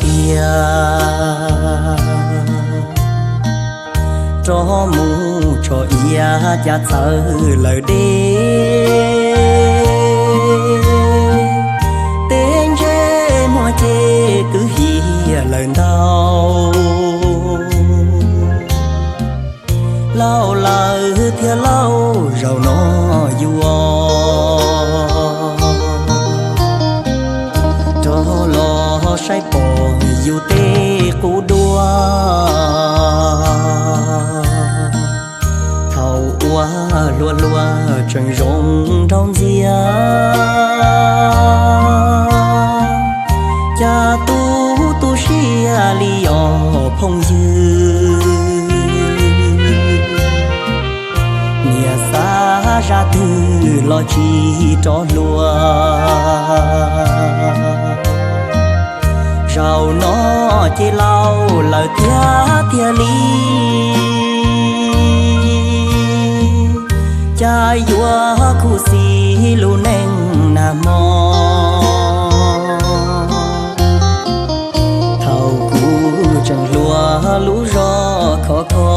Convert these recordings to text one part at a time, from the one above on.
tiag, rov mus tso iav cas txhawv lawm deb. Teb ntsej muag ces kwv hiam lawm ntau, laus lawm thiab lauj zaum no yuav rov los saib pom yus tej qub duab. Thaum ua hluas hluas tseem zoo nraug ntxiag, cas tu tu siab li os phooj ywg. Niam xav zaj twg los tsis rov hluas, zaum no ces laus lawm tiag tiag li, cas yuav khuv xim lub neej nag hmo. Thaum kuv tseem hluas lub zog khov kho,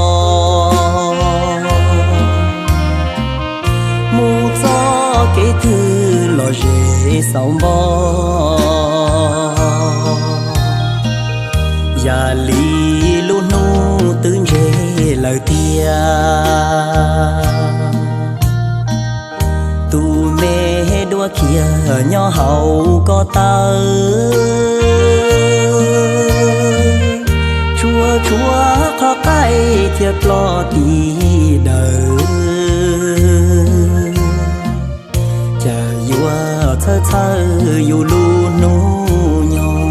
mus txoj kev twg los zem xauv npo, yam li lub hnub twb ntseg lawm tiag. Tus me dua khiav nyob hauv ko taw, tshuav tshuav qhov qaij thiab ploj tim dawm, cas yuav txhawj txhawj yus lub hnub nyoog.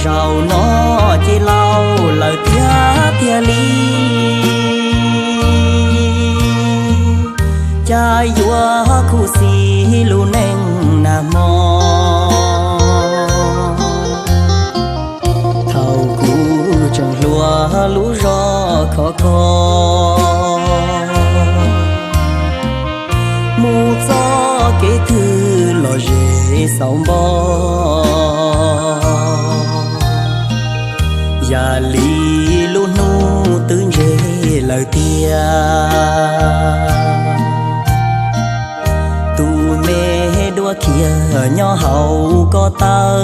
Zaum no ces laus lawm tiag tiag li, cas yuav khuv xim lub neej nag hmo. Thaum kuv tseem hluas lub zog khov kho, mus txoj kev twg los zem xauv npo, yam li lub hnub twb ntseg lawm tiag. Tus me dua khiav nyob hauv ko taw,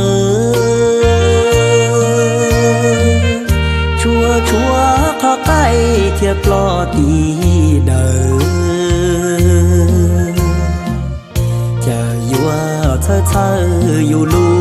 tshuav tshuav qhov qaij thiab ploj tim dawm, cas yuav txhawj txhawj yus lub